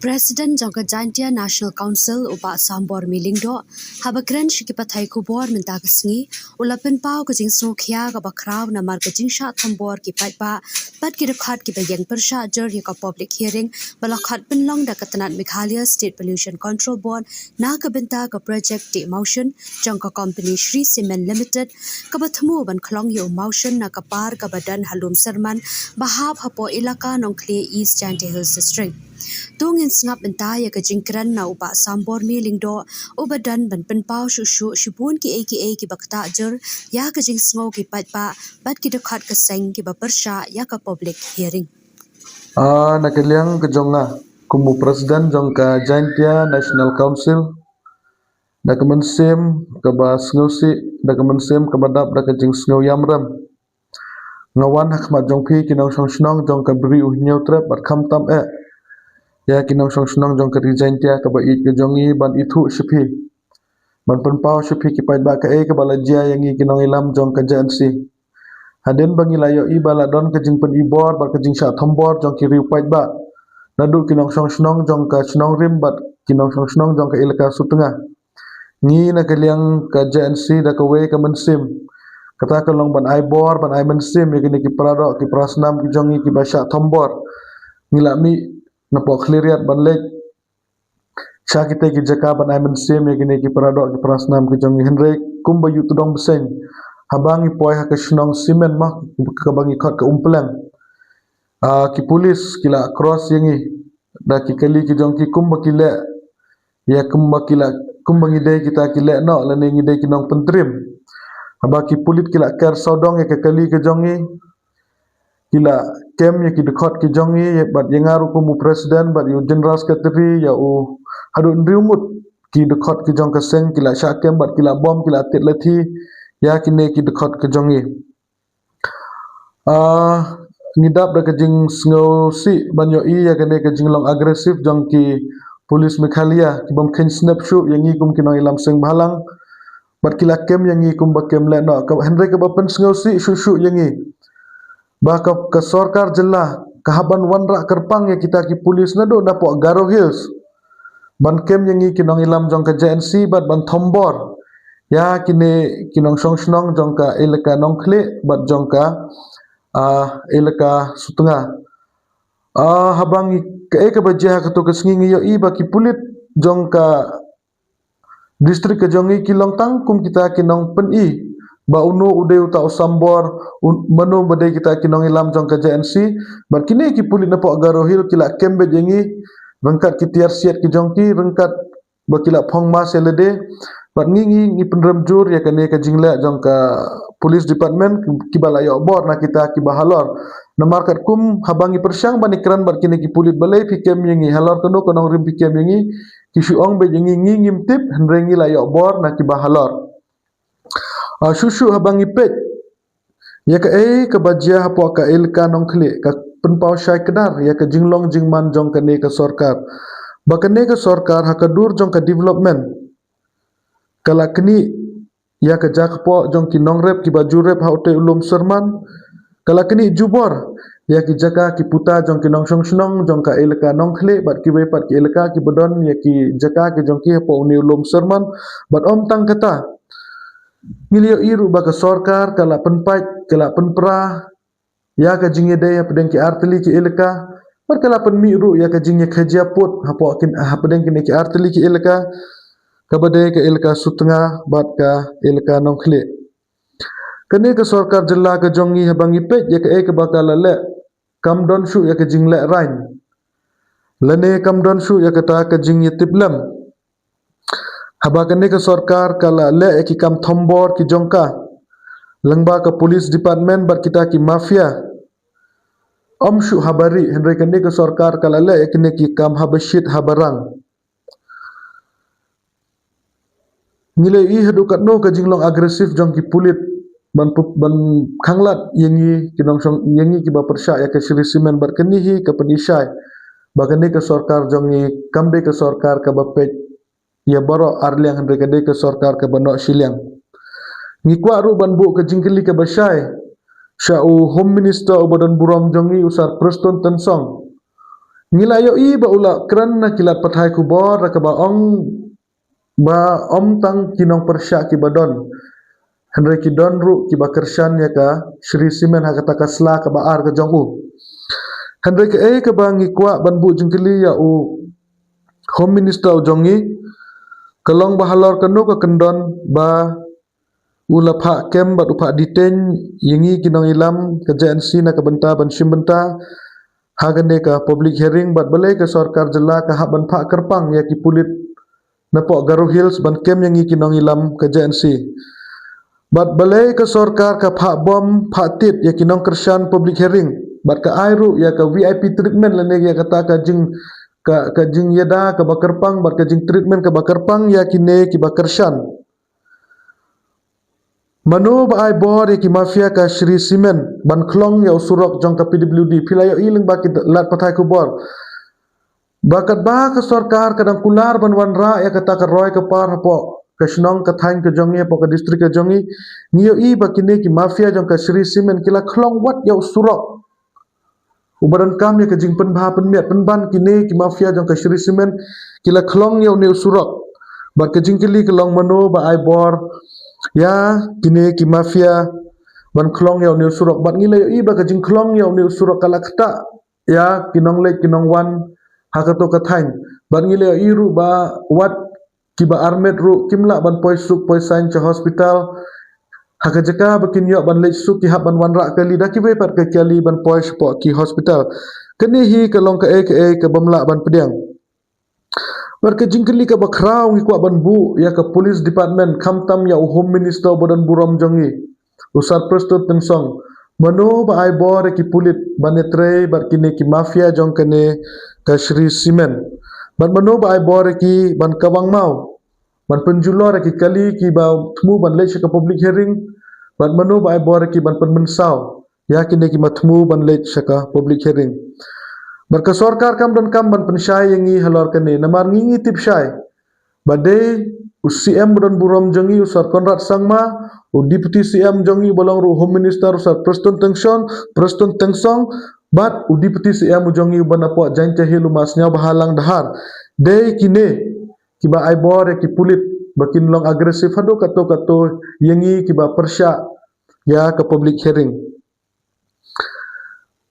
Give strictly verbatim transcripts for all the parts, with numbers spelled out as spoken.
President jong ka Jaintia National Council, u Bah Sambor Myllyngdoh, haba kren sha ki pathai khubor mynta ka sngi, u la pynpaw ka jingsngewkhia kaba khraw namar ka jingshah thombor ki paidbah bad ki dkhot kiba ïeng pyrshah jur ïa ka public hearing ba la khot pynlong da ka tnat Meghalaya State Pollution Control Board na ka bynta ka project Tih Mawshun jong ka company Shree Cement Limited, kaba thmu ban khlong ïa u mawshun na ka par kaba don ha Lumsyrman ba hap hapoh Elaka Nongkhlieh, East Jaintia Hills District. To ngin sngap bynta ïa ka jingkren na u Bah Sambor Myllyngdoh, uba don ban pynpaw shuh shuh shibun kiei kiei kiba ktah jur ïa ka jingsngew ki paidbah bad ki dkhot ka seng kiba pyrshah ïa ka public hearing. Ah, na ka liang ka jong nga kum u President jong ka Jaintia National Council, da ka mynsiem kaba sngewsih, da ka mynsiem kaba dap da ka jingsngew ïamrem, nga wan ha khmat jong phi ki nongshong shnong jong ka Bri U Hynñiewtrep bad khamtam eh ïa ki nongshong shnong jong ka Ri Jaintia kaba ïeit ka jong ngi ban ithuh sha phi, ban pynpaw sha phi ki paidbah kaei kaba la jia ïa ngi ki nongïalam jong ka J N C. Hadien ba ngi la ïohi ba la don ka jingpynibor bad ka jingshah thombor jong ki riew paidbah naduh ki nongshong shnong jong ka Shnong Rim bad ki nongshong shnong jong ka Elaka Sutnga, ngi na ka liang ka J N C da kawei ka mynsiem, kata ka long ban ai bor ban ai mynsiem ïa kine ki paradoh ki parasnam ki jong ngi kiba shah thombor. Ngi la mih napoh Khliehriat ban leit sha kitei ki jaka ban ai mynsiem ïa kine ki paradoh ki parasnam ki jong ngi, hynrei kumba ïoh tdong bseiñ, haba ngi poi ha ka shnong Cement ma, kaba ngi khot ka Umpleng, ah, ki pulit ki la cross ïa ngi da ki kali ki jong ki kumba ki leh ïa, kumba ki la, kumba ngi dei kita ki leh noh lane ngi dei ki nongpyntrim. Haba ki pulit ki la ker sawdong ïa ka kali ka jong ngi, ki la kem ïa ki dkhot ki jong ngi, bad ïa nga ruh kum u President bad ïa u General Secretary, ïa u haduh hynriew ngut ki dkhot ki jong ka seng ki la shah kem bad ki la bom, ki la tied lathi ïa kine ki dkhot ki jong ngi. Ah, ngi dap da ka jingsngewsih ban ïohi ïa kane ka jinglong aggressive jong ki pulit Meghalaya, ki bym kheiñ snep shuh ïa ngi kum ki nongïalam seng bhalang bad ki la kem ïa ngi kumba kem leh noh. Ka, hynrei kaba pynsngewsih shuh shuh ïa ngi ba ka, ka sorkar jylla ka hap ban wanrah kyrpang ïa kita ki pulit naduh napoh Garo Hills ban kem ïa ngi ki nongïalam jong ka J N C bad ban thombor ïa kine ki nongshong shnong jong ka Elaka Nongkhlieh bad jong ka, ah, Elaka Sutnga. Ah, haba ngi, kaei kaba jia ha kato ka sngi, ngi ïohi ba ki pulit jong ka district ka jong ngi ki long tang kum kita ki nongpyni ba uno u dei uta u Sambor, un-, mano ba dei kita ki nongïalam jong ka J N C. Bad kine ki pulit napoh Garo Hills ki la kem beit ïa ngi ryngkat ki tiar siat ki jong ki, ryngkat ba ki la phong mask ïa lade. Bad ngi, ngi, ngi pynrem jur ïa kane ka jingleh jong ka police department kiba la ïoh bor na kita kiba halor. Namar katkum haba ngi pyrshang ban ïakren bad kine ki pulit, balei phi kem ïa ngi, halor kano ka nongrim phi kem ïa ngi, ki shu ong beit ïa ngi, ngi ngim tip, hynrei ngi la ïoh bor na kiba halor. Ah, shuh shuh haba ngi peit ïa kaei kaba jia hapoh ka Elaka Nongkhlieh, ka pynpaw shai kdar ïa ka jinglong jingman jong kane ka sorkar. Ba kane ka sorkar ha ka dur jong ka development ka la knieh ïa ka jaka poh jong ki nongrep kiba ju rep ha utei u lum Syrman. Ka la knieh jubor ïa ki jaka ki puta jong ki nongshong shnong jong ka Elaka Nongkhlieh bad kiwei pat ki elaka kiba don ïa ki jaka ki jong ki hapoh une u lum Syrman. Bad ym tang kata, ngi la ïohi ruh ba ka sorkar ka la pynpait, ka la pynpra ïa ka jingïadei hapdeng ki artylli ki elaka, bad ka la pynmih ruh ïa ka jingïakajia pud hapoh kin, hapdeng kine ki artylli ki elaka, kaba dei ka Elaka Sutnga bad ka Elaka Nongkhlieh. Kane ka sorkar jylla ka jong ngi, haba ngi peit ïa kaei kaba ka la leh, kam don shuh ïa ka jingleh rain, lane kam don shuh ïa kata ka jingïatiplem. Haba kane ka sorkar ka la leh ïa ki kam thombor ki jong ka lyngba ka police department bad kita ki mafia, ym shuh haba rieh, hynrei kane ka sorkar ka la leh ïa kine ki kam haba shit haba rang. Ngi la ïohi haduh katno ka jinglong aggressive jong ki pulit ban pu-, ban khanglad ïa ngi ki nongshong, ïa ngi kiba pyrshah ïa ka Shree Cement. Bad kane hi ka pyni shai ba kane ka sorkar jong ngi kam dei ka sorkar kaba peit ïa baroh arliang, hynrei ka dei ka sorkar kaba noh shiliang. Ngi kwah ruh ban buh ka jingkylli kaba shai sha u Home Minister uba don burom jong ngi, u Sir Prestone Tynsong, Ngi la ïohi ba u la kren na ki lad pathai khubor da kaba ong ba ym tang ki nongpyrshah kiba don, hynrei ki don ruh kiba kyrshan ïa ka Shree Cement ha kata ka sla kaba ar ka jong u. Hynrei kaei kaba ngi kwah ban buh jingkylli ïa u Home Minister u jong ngi, ka long ba halor kano ka kyndon ba u la phah kem bad u phah detain ïa ngi ki nongïalam ka J N C na ka bynta ban shim bynta ha kane ka public hearing, bad balei ka sorkar jylla ka hap ban phah kyrpang ïa ki pulit napoh Garo Hills ban kem ïa ngi ki nongïalam ka J N C. Bad balei ka sorkar ka phah bom phah tit ïa ki nongkyrshan public hearing, bad ka ai ruh ïa ka V I P treatment lane ïa kata ka jing ka, ka jingïada kaba kyrpang bad ka jingtreatment kaba kyrpang ïa kine kiba kyrshan. Mano ba ai bor ïa ki mafia ka Shree Cement ban khlong ïa u surok jong ka P W D? Phi la ïohi lyngba ki lad pathai khubor ba katba ka sorkar ka dang kular ban wanrah ïa kata ka roi ka par hapoh ka shnong ka thaiñ ka jong ngi, hapoh ka district ka jong ngi, ngi ïohi ba kine ki mafia jong ka Shree Cement ki la khlong wat ïa u surok uba donkam ïa ka jingpynbha pynmiat pynban. Kine ki mafia jong ka Shree Cement ki la khlong ïa une u surok. Bad ka jingkylli ka long, mano ba ai bor ïa kine ki mafia ban khlong ïa une u surok? Bad ngi la ïohi ba ka jingkhlong ïa une u surok ka la ktah ïa ki nongleit ki nongwan ha kato ka thaiñ. Bad ngi la ïohi ruh ba wat kiba armet ruh kim lah ban poi suk poi saiñ sha hospital. Ha ka jaka ba kin ïoh ban leit suk, ki hap ban wanrah kali da kiwei pat ka kali ban poi shapoh ki hospital. Kane hi ka long kaei kaei ka bym lah ban pdiang. Bad ka jingkylli kaba khraw ngi kwah ban buh ïa ka police department, khamtam ïa u Home Minister uba don burom jong ngi, u Sir Prestone Tynsong. Mano ba ai bor ïa ki pulit ban ïatrei bad kine ki mafia jong kane ka Shree Cement? Bad mano ba ai bor ïa ki ban kawang maw, ban pynjulor ïa ki kali kiba thmu ban leit sha ka public hearing? Bad mano ba ai bor ïa ki ban pynmynsaw ïa kine kiba thmu ban leit sha ka public hearing? Bad ka sorkar kam donkam ban pynshai ïa ngi halor kane, namar ngi ngi tip shai ba dei u C M ba don burom jong ngi, u Sir Conrad Sangma, u Deputy C M jong ngi ba long ruh Home Minister, u Sir Prestone Tynsong, Prestone Tynsong, bad u Deputy C M u jong ngi uba napoh Jaiñtia Hills, u Ma Sniawbhalang Dhar. Dei kine kiba ai bor ïa ki pulit ba kin long aggressive haduh kato kato ïa ngi kiba pyrshah ïa ka public hearing.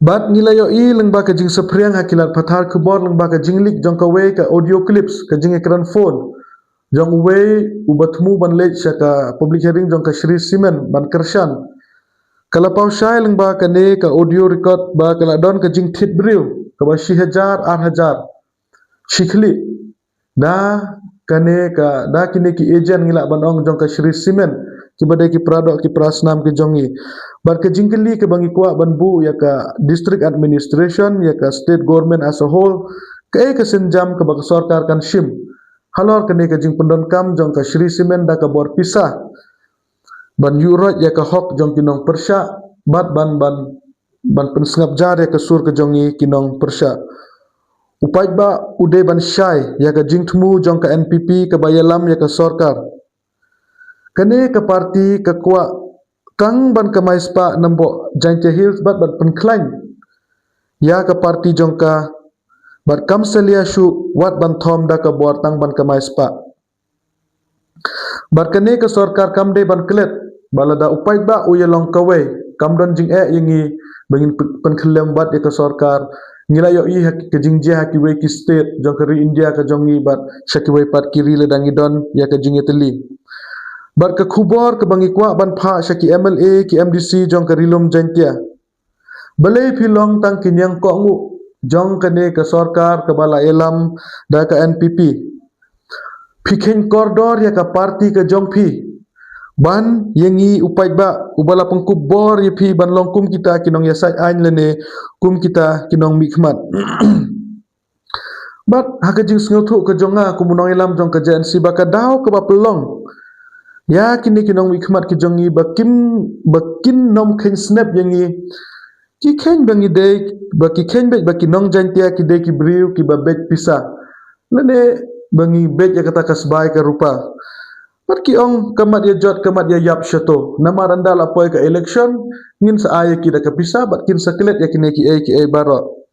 Bad ngi la ïohi lyngba ka jingsaphriang ha ki lad pathai khubor lyngba ka jingleak jong kawei ka audio clips, ka jingïakren phone jong uwei uba thmu ban leit sha ka public hearing jong ka Shree Cement ban kyrshan. Ka la paw shai lyngba kane ka audio record ba ka la don ka jingthied briew kaba shi hajar, ar hajar, shi khlieh da kane ka, da kine ki agent, ngi lah ban ong, jong ka Shree Cement, kiba dei ki para doh ki para snam ki jong ngi. Bad ka jingkylli kaba ngi kwah ban buh ïa ka district administration, ïa ka state government as a whole, kaei ka sienjam kaba ka sorkar kan shim halor kane ka jingpyndonkam jong ka Shree Cement da ka bor pisa ban ïuhroit ïa ka hok jong ki nongpyrshah bad ban, ban ban pynsngap jar ïa ka sur ka jong ngi ki nongpyrshah. U paidbah u dei ban shai ïa ka jingthmu jong ka N P P kaba ïalam ïa ka sorkar. Kane ka party ka kwah tang ban kamai spah na poh Jaiñtia Hills bad ban pynkhlaiñ ïa ka party jong ka, bad kam salia shuh wat ban thom da ka bor tang ban kamai spah. Bad kane ka sorkar kam dei ban klet ba lada u paidbah u ïalong kawei, kam don jingeh ïa ngi ba ngin pyn-, pynkhyllem bad ïa ka sorkar. Ngi la ïohi ha ka jingjia ha kiwei ki state jong ka ri India ka jong ngi bad sha kiwei pat ki ri lada ngi don ïa ka jingïatylli. Bad ka khubor kaba ngi kwah ban phah sha ki M L A, ki M D C jong ka Ri Lum Jaiñtia. Balei phi long tang ki ñiangkohnguh jong kane ka sorkar kaba la ïalam da ka N P P? Phi kheiñ kordor ïa ka party ka jong phi ban ïa ngi u paidbah uba la pynkup bor ïa phi ban long kum kita ki nongïasaid aiñ lane kum kita ki nongmihkhmat. Bad ha ka jingsngewthuh ka jong nga kum u nongïalam jong ka J N C ba ka daw kaba pynlong ïa kine ki nongmihkhmat ki jong ngi ba kim, ba kin nym kheiñ snep ïa ngi. Ki kheiñ ba ngi dei, ba ki kheiñ beit ba ki nong Jaiñtia ki dei ki briew kiba beit pisa, lane ba ngi beit ïa kata ka sbai ka rupa. Bad ki ong ka mat ïa jot ka mat ïa ïap shato. Namar ynda la poi ka election, ngin sa ai ïa ki da ka pisa bad kin sa klet ïa kine kiei kiei baroh.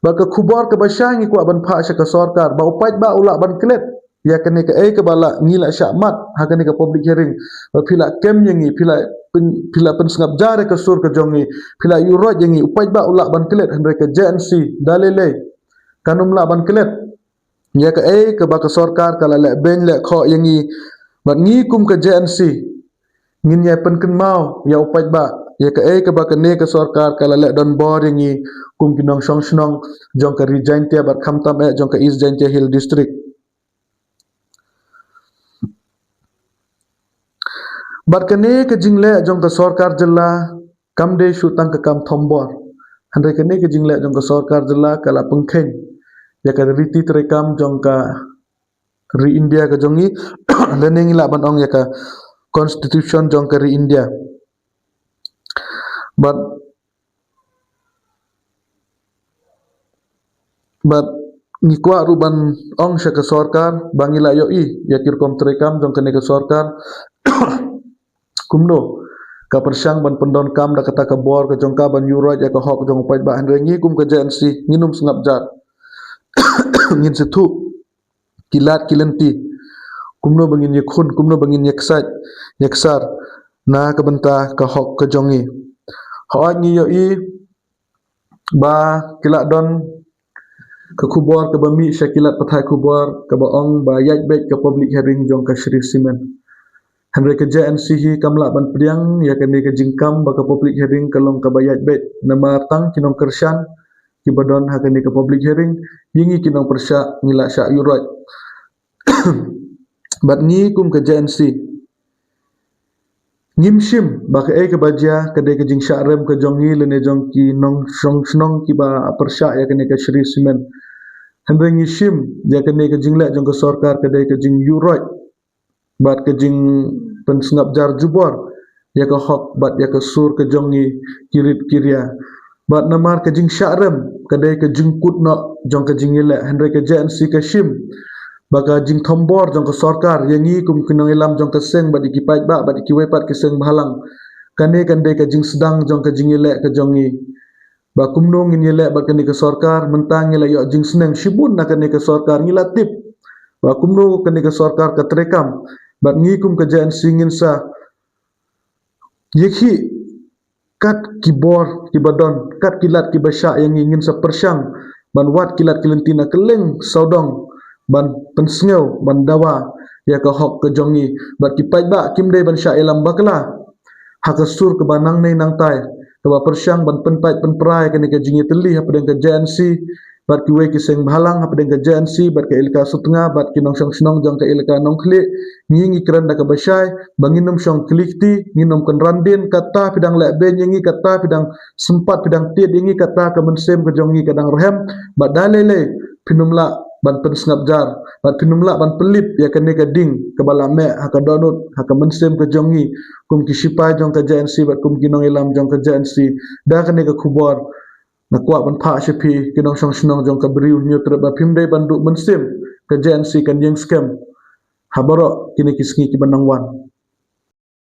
Bad ka khubor kaba shai ngi kwah ban phah sha ka sorkar ba u paidbah u lah ban klet ïa kane kaei kaba la ngi la shah mad ha kane ka public hearing. Ba phi la kem ïa ngi, phi la pyn-, phi la pynsngap jar ïa ka sur ka jong ngi, phi la ïuhroit ïa ngi, u paidbah u lah ban klet, hynrei ka J N C da lei lei kan ym lah ban klet ïa kaei kaba ka sorkar ka la leh beiñ leh khoh ïa ngi. Bad ngi kum ka J N C ngin ïa pynkynmaw ïa u paidbah ïa kaei kaba kane ka sorkar ka la leh donbor ïa ngi kum ki nongshong shnong jong ka Ri Jaintia bad khamtam eh jong ka East Jaintia Hill District. Bad kane ka jingleh jong ka sorkar jylla kam dei shu tang ka kam thombor. Hynrei kane ka jingleh jong ka sorkar jylla ka la pynkheiñ ïa ka riti treikam jong ka ri India ka jong ngi, lane ngi lah ban ong ïa ka constitution jong ka ri India. Bad, bad ngi kwah ruh ban ong sha ka sorkar ba ngi la ïohi ïa ki rukom treikam jong kane ka sorkar kumno ka pyrshang ban pyndonkam da kata ka bor ka jong ka ban ïuhroit ïa ka hok jong u paidbah, hynrei ngi kum ka J N C ngin ym sngap jar. Ngin sa thuh ki lad ki lynti, kumno ba ngin ïakhun, kumno ba ngin ïaksait ïaksar na ka bynta ka hok ka jong ngi. Hooid, ngi ïohi ba ki la don ka khubor kaba mih sha ki lad pathai khubor kaba ong ba ïaid beit ka public hearing jong ka Shree Cement. Hynrei ka J N C hi kam lah ban pdiang ïa kane ka jingkam ba ka public hearing ka long kaba ïaid beit, namar tang ki nongkyrshan kiba don ha kane ka public hearing, ïa ngi ki nongpyrshah ngi la shah ïuhroit. Bad ngi kum ka J N C ngim shim ba kaei kaba jia ka dei ka jingshah rem ka jong ngi lane jong ki nongshong shnong kiba pyrshah ïa kane ka Shree Cement. Hynrei ngi shim ïa kane ka jingleh jong ka sorkar ka dei ka jingïuhroit bad ka jingpynsngap jar jubor ïa ka hok bad ïa ka sur ka jong ngi ki rit ki ria. Bad namar ka jingshah rem ka dei ka jingkut noh jong ka jingïaleh, hynrei ka J N C ka shim ba ka jingthombor jong ka sorkar ïa ngi kum ki nongïalam jong ka seng bad ïa ki paidbah bad ïa kiwei pat ki seng bhalang, kane kan dei ka jingsdang jong ka jingïaleh ka jong ngi. Ba kumno ngin ïaleh bad kane ka sorkar, mynta ngi la ïoh jingsneng shibun na kane ka sorkar, ngi la tip ba kumno kane ka sorkar ka treikam. Bad ngi kum ka J N C ngin sa ïakhih kat ki bor kiba don, kat ki lad kiba shah ïa ngi, ngin sa pyrshang ban wad ki lad ki lynti na kylleng sawdong ban pynsngew, ban dawa ïa ka hok ka jong ngi. Bad ki paidbah kim dei ban shah ïalam bakla ha ka sur kaba nangne nangtai, kaba pyrshang ban pynpait pynpra ïa kane ka jingïatylli hapdeng ka J N C bad kiwei ki seng bhalang hapdeng ka J N C bad ka Elaka Sutnga bad ki nongshong shnong jong ka Elaka Nongkhlieh. Ngi ngi kren da kaba shai ba ngin ym shong kylli kti, ngin ym kynran dien, kata phi dang leh beiñ ïa ngi, kata phi dang sympat, phi dang tied ïa ngi, kata ka mynsiem ka jong ngi ka dang rhem. Bad da lei lei phin ym lah ban pynsngap jar bad phin ym lah ban pynlip ïa kane ka ding kaba la meh ha ka dohnud, ha ka mynsiem ka jong ngi kum ki shipai jong ka J N C bad kum ki nongïalam jong ka J N C. Da kane ka khubor nga kwah ban phah sha phi ki nongshong shnong jong ka Bri U Hynñiewtrep ba phim dei ban duh mynsiem, ka J N C kan ïeng skhem ha baroh kine ki sngi kiba nang wan.